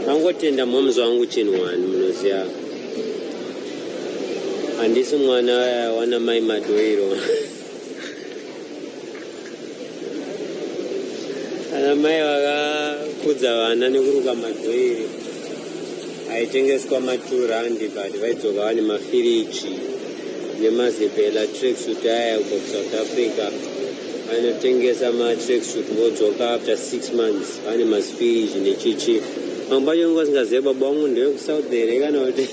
Vangotenda moms wangu chinhu wani, munoziva handisi mwana wana mai Madhoiro. Ana mai vakakudza vana nekuruka madhoiri aitengeswa ma2 rand, but vaidzoka vane mafiriji nemaZibela tracksuit aya kubva kuSouth Africa. Vanotengesa matracksuit, vodzoka after 6 months vane mazifiriji nechichi. Vamwe vacho ngo vasingazive baba vangu ndevekuSouth here kana kuti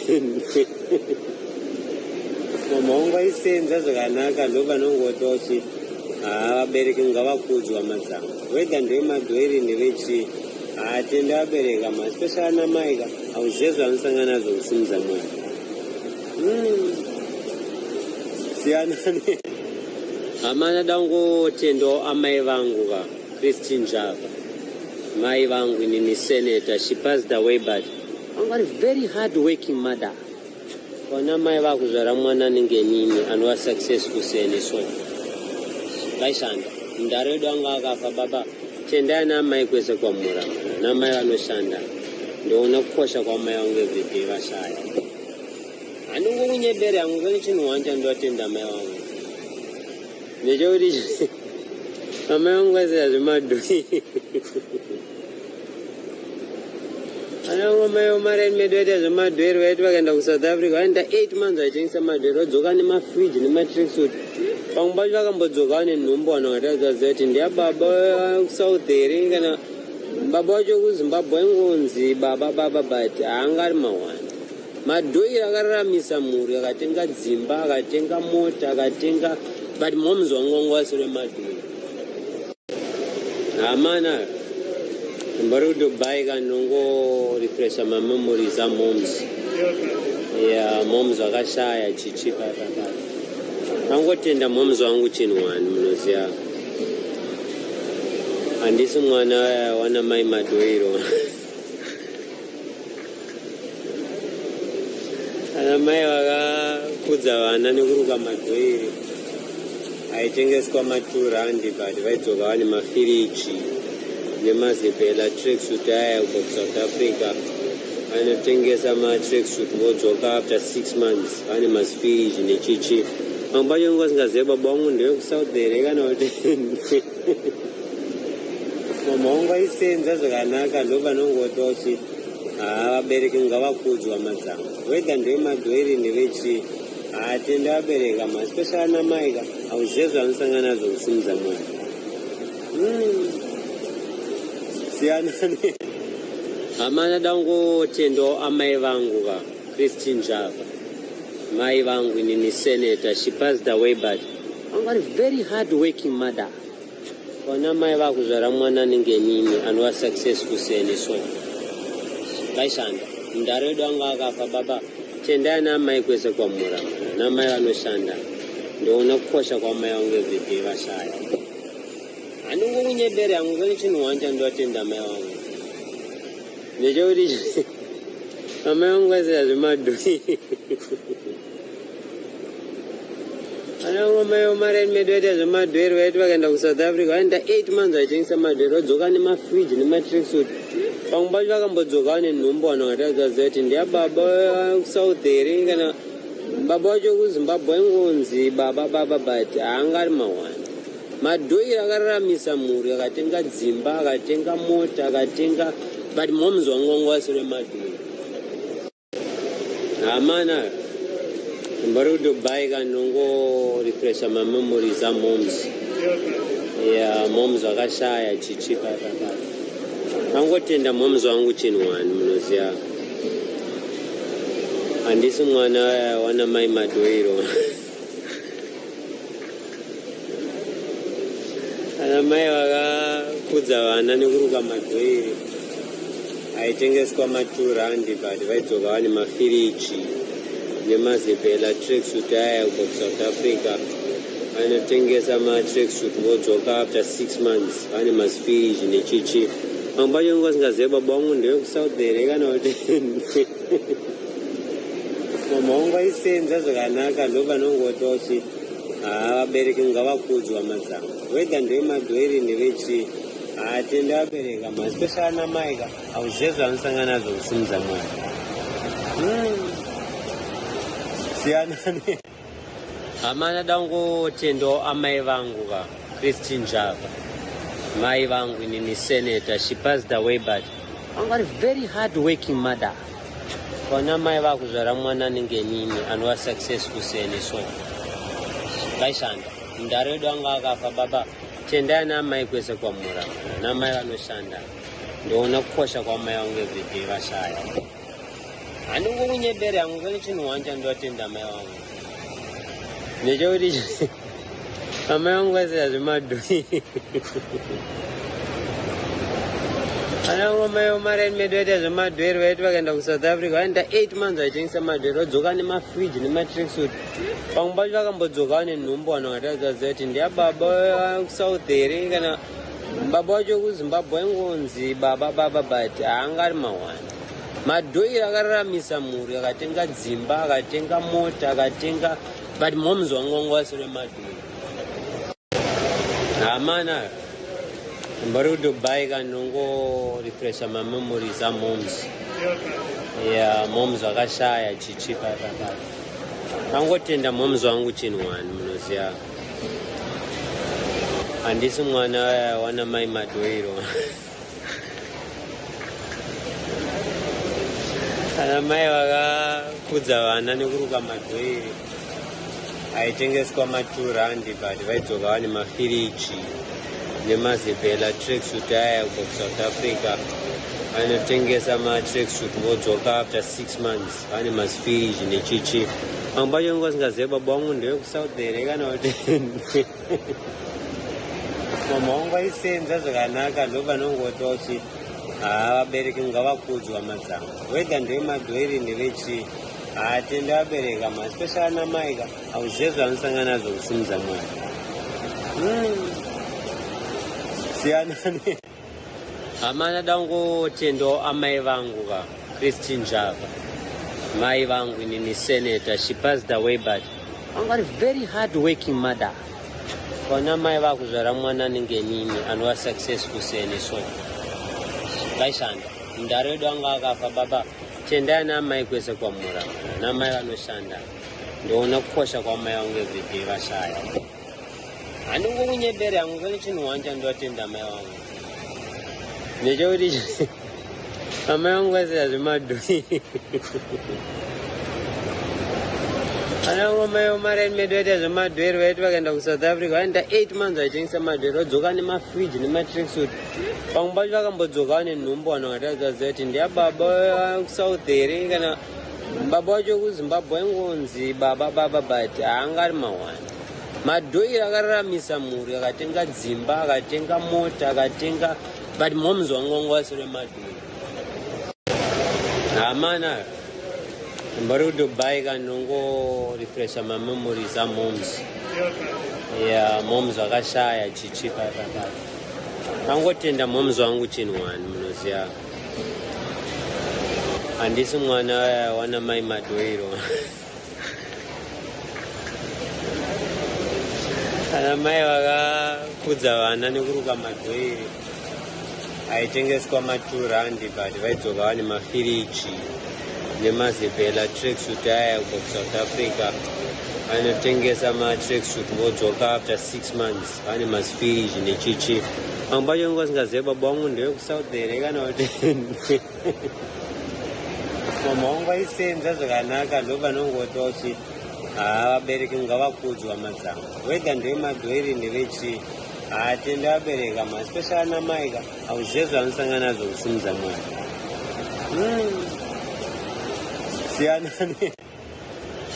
mama vangu vaisenza zvakanaka. Ndo vanongoti kuti haa, vabereki ngavakudzwa madzangu, whether ndevemadhoiri, ndevechii, hatende vabereka ma especially ana mai ka, hauzive zvanosangana nazvo kusimudza mwana. Siyanani hamana. Dangotendawo amai vangu ka, Christine Java, mai vangu inini senator. She passed away, but vanga vari very hard working mother. Vana mai vakuzvara mwana anenge nini anova successful seni, so vaishanda. Mudhara wedu anga akafa. Baba, tendai ana mai kwese kwamura, ana mai vanoshanda. Ndoona kukosha kwamai vangu everyday vashaya. Handingokunyebere hangu, kane chinhu wanja ndoatenda mai vangu ndechekuti amai vangu vasiya zvemadhoi. Ana mai vamaraini medu vaita zvemadhoiri, vaiti vakaenda kuSouth Africa vaenda 8 months vachitengesa madhoiri, vadzoka nemafriji nematracksuit. Pamwe pacho vakambodzoka vane nhumbu, vanhu vakatadza kuti ndeyababa kuSouth here kana baba vacho kuZimbabwe. Aingonzi baba baba, but haanga ari mahwani. Madhoiri akararamisa mhuri, akatenga dzimba, akatenga mota, akatenga, but moms vangu vanga vasiri vemadhoiri hamana. Mbari kuDubai ka, ndongorefresha mamemories amoms. Yeah, moms vakashaya chichi papapa. Vangotenda moms vangu chinhu wani, munoziva handisi mwana wana mai Madhoiro. Ana mai vakakudza vana nekuruka madhoiri aitengeswa ma2 rand, but vaidzoka vane mafiriji nemaZibela tracksuit aya kubva kuSouth Africa. Vanotengesa matracksuit, vodzoka after 6 months vane mazifiriji nechichi. Vamwe vacho ngo vasingazive baba vangu ndevekuSouth here kana kuti mama vangu vaisenza zvakanaka. Ndo vanongoti kuti haa, vabereki ngavakudzwa madzangu, whether ndevemadhoiri, ndevechii, hatende vabereka ma especially ana mai ka, hauzive zvanosangana nazvo kusimudza mwana. Siyanani hamana. Dangotendawo amai vangu ka, Christine Java, mai vangu inini senator. She passed away, but vanga vari very hard working mother. Vana mai vakuzvara mwana anenge nini anova successful seni, so vaishanda. Mudhara wedu anga akafa. Baba, tendai ana mai kwese kwamura, ana mai vanoshanda. Ndoona kukosha kwamai vangu everyday vashaya. Handingokunyebere hangu, kane chinhu wanja ndoatenda mai vangu ndechekuti amai vangu vasiya zvemadhoi. Ana mai vamaraini medu vaita zvemadhoiri, vaiti vakaenda kuSouth Africa vaenda 8 months vachitengesa madhoiri, vadzoka nemafriji nematracksuit. Pamwe pacho vakambodzoka vane nhumbu, vanhu vakatadza kuti ndeyababa kuSouth here kana baba vacho kuZimbabwe. Aingonzi baba baba, but haanga ari mahwani. Madhoiri akararamisa mhuri, akatenga dzimba, akatenga mota, akatenga, but moms vangu vanga vasiri vemadhoiri hamana. Mbari kuDubai ka, ndongorefresha mamemories amoms. Yeah, moms vakashaya chichi papapa. Vangotenda moms vangu chinhu wani, munoziva handisi mwana wana mai Madhoiro. Ana mai vakakudza vana nekuruka madhoiri aitengeswa ma2 rand, but vaidzoka vane mafiriji nemaZibela tracksuit aya kubva kuSouth Africa. Vanotengesa matracksuit, vodzoka after 6 months vane mazifiriji nechichi. Vamwe vacho ngo vasingazive baba vangu ndevekuSouth here kana kuti mama vangu vaisenza zvakanaka. Ndo vanongoti kuti haa, vabereki ngavakudzwa madzangu, whether ndevemadhoiri, ndevechii, Hatende vabereka ma, especially ana mai ka, hauzive zvavanosangana nazvo kusimudza mwana. Siyanani. Hamana dangotendawo amai vangu ka, Christine Java. Mai vangu inini senator, she passed away, but vanga vari very hard working mother. Vana mai vakuzvara mwana anenge nini anova successful seni, so vaishanda. Mudhara wedu anga akafa baba. Tendai ana mai kwese kwamura. Ana mai vanoshanda. Ndoona kukosha kwamai vangu everyday vashaya. Handingokunyeberi hangu kune chinhu wanja ndotenda mai vangu. Nechekuti amai vangu vasiya zvemadhuri. Ana mai mareni medu vaita zvemadhweri, vaiti vakaenda kuSouth Africa vaenda 8 months vachitengesa madhweri, vadzoka nemafriji nematracksuit. Pamwe pacho vakambodzoka vane nhumbu, vanhu vakatadza kuti ndiyababa kuSouth here kana baba wacho kuZimbabwe. Aingonzi baba baba, but haanga ari mahwani. Madhoiri akararamisa mhuri, akatenga dzimba, akatenga mota, akatenga, but moms wangu wanga vasiri vemadhoiri. Hamana mbari kuDubai ka, ndongorefresha mamemories amoms. Ya, moms vakashaya chichi papapa. Angotenda moms wangu chinhu wani, munoziva handisi mwana wana mai madhoiro. Ana mai vakakudza vana nekuruka madhoiri aitengeswa ma2 rand, but vaidzoka vane mafiriji nemazibhela tracksuit aya kubva kuSouth Africa. Vanotengesa matracksuit, vodzoka after 6 months vane mazifiriji nechichi. Pamwe pacho inge vasingazive baba vangu ndevekuSouth here kana kuti mama vangu vaisenza zvakanaka. Ndo panongotwa kuti haa, vabereki ngavakudzwa madzangu, whether ndevemadhoiri ndevechii. Hatende vabereka ma, especially ana mai ka, hauzive zvavanosangana nazvo kusimudza mwana. Siyanani. Hamana dangotendawo amai vangu ka, Christine Java. Mai vangu inini senator, she passed away, but vanga vari very hard working mother. Vana mai vakuzvara mwana anenge nini anova successful seni, so vaishanda. Mudhara wedu anga akafa baba. Tendai ana mai kwese kwamura. Ana mai vanoshanda. Ndoona kukosha kwamai vangu everyday vashaya. Handingokunyeberi hangu kune chinhu wanja ndotenda mai vangu. Nechekuti amai vangu vasiya zvemadhuri. Ana mai mareni medu vaita zvemadhweri, vaiti vakaenda kuSouth Africa vaenda 8 months vachitengesa madhweri, vadzoka nemafriji nematracksuit. Pamwe pacho vakambodzoka vane nhumbu, vanhu vakatadza kuti ndiyababa kuSouth here kana baba wacho kuZimbabwe. Aingonzi baba baba, but haanga ari mahwani. Madhoiri akararamisa mhuri, akatenga dzimba, akatenga mota, akatenga, but moms wangu wanga vasiri vemadhoiri. Hamana mbari kuDubai ka, ndongorefresha mamemories amoms. Ya, moms vakashaya chichi papapa. Angotenda moms wangu chinhu wani, munoziva handisi mwana wana mai madhoiro. Ana mai vakakudza vana nekuruka madhoiri aitengeswa ma2 rand, but vaidzoka vane mafiriji nemazibhela tracksuit aya kubva kuSouth Africa. Vanotengesa matracksuit, vodzoka after 6 months vane mazifiriji nechichi. Pamwe pacho inge vasingazive baba vangu ndevekuSouth here kana kuti mama vangu vaisenza zvakanaka. Ndo panongotwa kuti haa, vabereki ngavakudzwa madzangu, whether ndevemadhoiri ndevechii. Hatende vabereka ma, especially ana mai ka, hauzive zvavanosangana nazvo kusimudza mwana. Siyanani.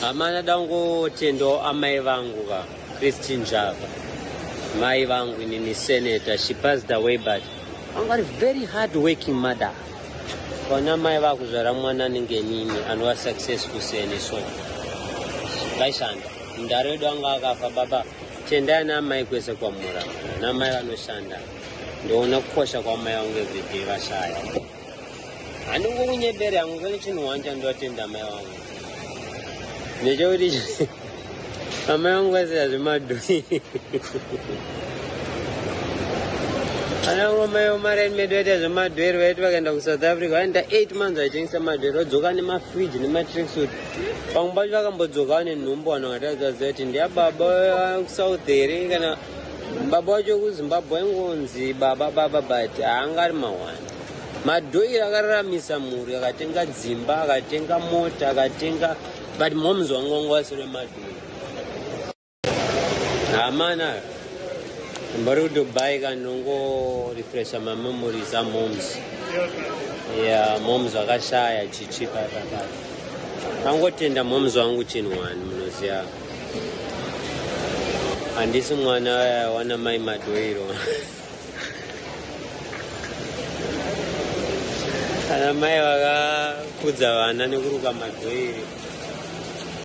Hamana dangotendawo amai vangu ka, Christine Java. Mai vangu inini senator, she passed away, but vanga vari very hard working mother. Vana mai vakuzvara mwana anenge nini anova successful seni, so vaishanda. Mudhara wedu anga akafa baba. Tendai ana mai kwese kwamura. Ana mai vanoshanda. Ndoona kukosha kwamai vangu everyday vashaya. Handingokunyeberi hangu kune chinhu wanja ndotenda mai vangu. Nechekuti amai vangu vasiya zvemadhuri. Ana ngoma yemareni medu vaita zvemadhweri vaiti vakaenda kuSouth Africa vaenda 8 months vachitengesa madhweri vadzoka nemafridge nematracksuit. Pamwe pacho vakambodzoka vane nhumbu vanhu vakatadza kuziva kuti ndeyababa kuSouth here kana baba wacho kuZimbabwe aingonzi baba baba but haanga ari mahwani. Madhoiri akararamisa mhuri akatenga dzimba akatenga mota akatenga but moms wangu wanga vasiri vemadhoiri. Hamana mbari kuDubai kanongo refresha mamemories amoms. Yeah, moms vakashaya chichi papa papa. Angotenda moms wangu chinhu wani munoziva. Handisi mwana wana mai Madhoiro. Ana mai vakakudza vana nekuruka madhoiri.